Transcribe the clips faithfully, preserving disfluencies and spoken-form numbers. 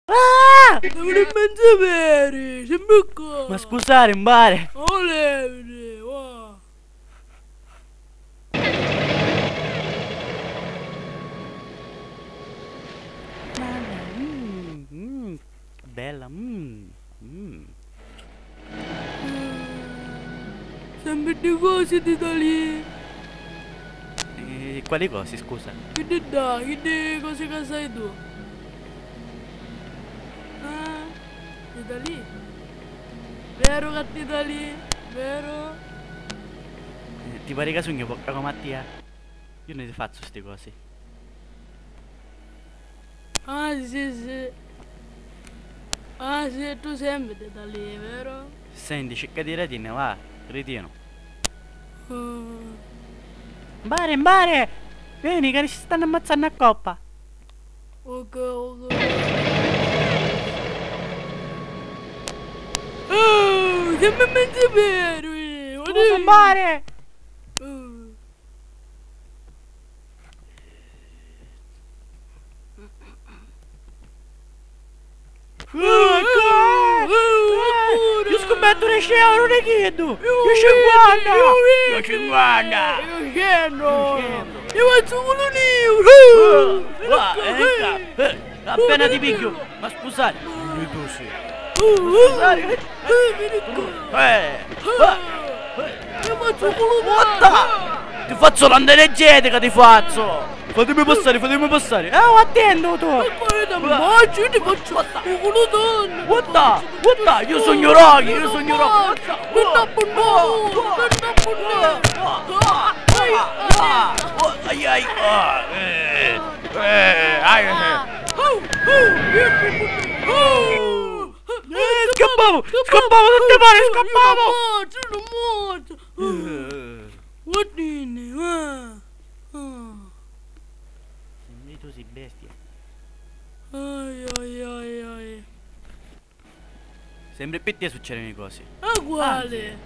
Ah! È un immenso veri, sembra qua. Ma scusare, mbare. Olè, va. Mamma, mm, mm, bella, mm, mm. Sempri ddi cosi ti dà li. Eh, quali cosi, scusa? Chiddi ddà, chiddi cosi ca sai tu. Ah, ti dà li? Veru ca ti dà li? Veru? Eh, ti pari ca sugnu pocca comu a tia? Io nun li fazzu sti cosi. Ah, sì, sì. Ah, sì, tu sempri ti dà li, veru? Senti, circa di ritinni, va, ritinu. Mm. Mbare, mbare! Veni, ca si stannu ammazzannu a coppa. Ok, ok. Oh, sempri menzu veru, eh. Scusa, mbare! Oh. Io scummettu dieci euro di chiddu! Io cinquanta! Io cinquanta! Io cento! Io fazzu cu lu niuru! Appena ti pigghiu! Ma scusate! Scusate! Eh! Ti fazzu cu lu... What? Ti fazzu l'antineggietica, ti fazzu! Fatemi passare, fatemi passare! Eh, oh, attento tu! Ma ti fazzu cu lu dannu! What? What? Io sugnu Rocky, io sugnu Rocky! What? What? What? What? Ai, ai, ah, eh, eh, ai, eh. Eh, scappamu, scappamu, non te pare, scappamu. Guardini, eh. Tu sei bestia. Ai, ai, ai, ai. Sempri pi tia succedenu i cosi. Ah, quali? Anzi.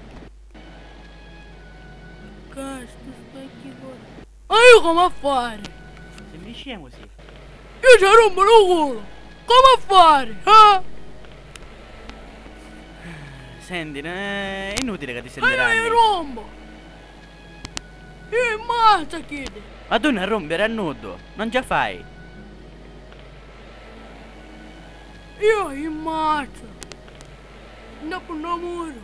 Ca stu specchiu puru. Ma io comu a fari? Sempri scemu si. Io ci rompu lu culu. Comu a fari, eh? Senti, è inutile ca ti senti. Ma io li rompu. Io li mazzu a chiddi. Ma tu non rompiri a nuddu, non ci a fai. Io li mazzu. Nta punna muru.